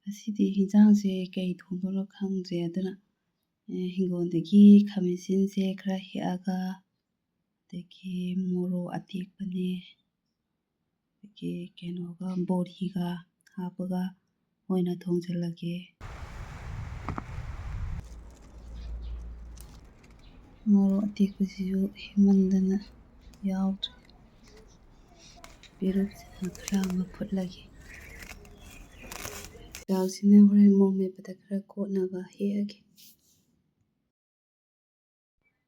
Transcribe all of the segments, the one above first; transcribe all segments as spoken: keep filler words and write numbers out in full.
ꯉꯁꯤꯗꯤ ꯍꯤꯟꯖꯥꯡꯁꯦ ꯀꯩ ꯊꯣꯡꯗꯣꯏꯅꯣ ꯈꯪꯗ꯭ꯔꯦ, ꯑꯗꯨꯅ, ꯑꯦ, ꯍꯤꯡꯒꯣꯜꯗꯒꯤ ꯈꯥꯃꯦꯟ ꯑꯁꯤꯟꯁꯦ ꯈꯔ ꯍꯦꯛꯑꯒ, ꯑꯗꯒꯤ ꯃꯣꯔꯣꯛ ꯑꯇꯦꯛꯄꯅꯦ, ꯑꯗꯒꯤ ꯀꯩꯅꯣꯒ, ꯕꯣꯔꯤꯒ ꯍꯥꯞꯄꯒ ꯑꯣꯏꯅ ꯊꯣꯡꯖꯤꯜꯂꯒꯦ꯫ ꯃꯣꯔꯣꯛ ꯑꯇꯦꯛꯄꯁꯤꯁꯨ ꯍꯦꯛꯃꯟꯗꯅ ꯌꯥꯎꯗ꯭ꯔꯦ꯫ ꯄꯦꯔꯨꯛꯁꯤꯅ ꯈꯔ ꯑꯃ ꯐꯨꯠꯂꯒꯦ꯫ ꯗꯥꯜꯁꯤꯅ ꯍꯣꯔꯦꯟ ꯃꯣꯔꯣꯛ ꯃꯦꯠꯄꯗ ꯈꯔ ꯀꯣꯠꯅꯕ ꯍꯦꯛꯑꯒꯦ꯫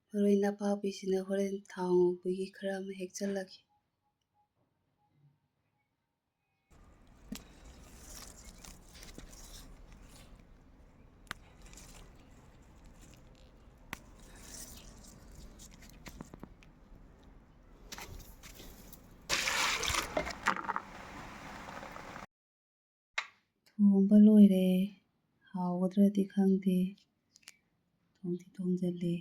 ꯃꯔꯣꯏ ꯅꯄꯥꯛꯄꯤꯁꯤꯅ ꯍꯣꯔꯦꯟ ꯊꯥꯎ ꯉꯧꯕꯒꯤ ꯈꯔ ꯑꯃ ꯍꯦꯛꯆꯜꯂꯒꯦ꯫ ꯊꯣꯡꯕ ꯂꯣꯏꯔꯦ꯫ ꯍꯥꯎꯒꯗ꯭ꯔꯗꯤ ꯈꯪꯗꯦ꯫ ꯊꯣꯡꯗꯤ ꯊꯣꯡꯖꯜꯂꯦ꯫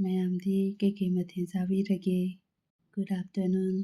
ꯃꯌꯥꯝꯗꯤ ꯀꯩꯀꯩ ꯃꯊꯦꯜ ꯆꯥꯕꯤꯔꯒꯦ? Good afternoon꯫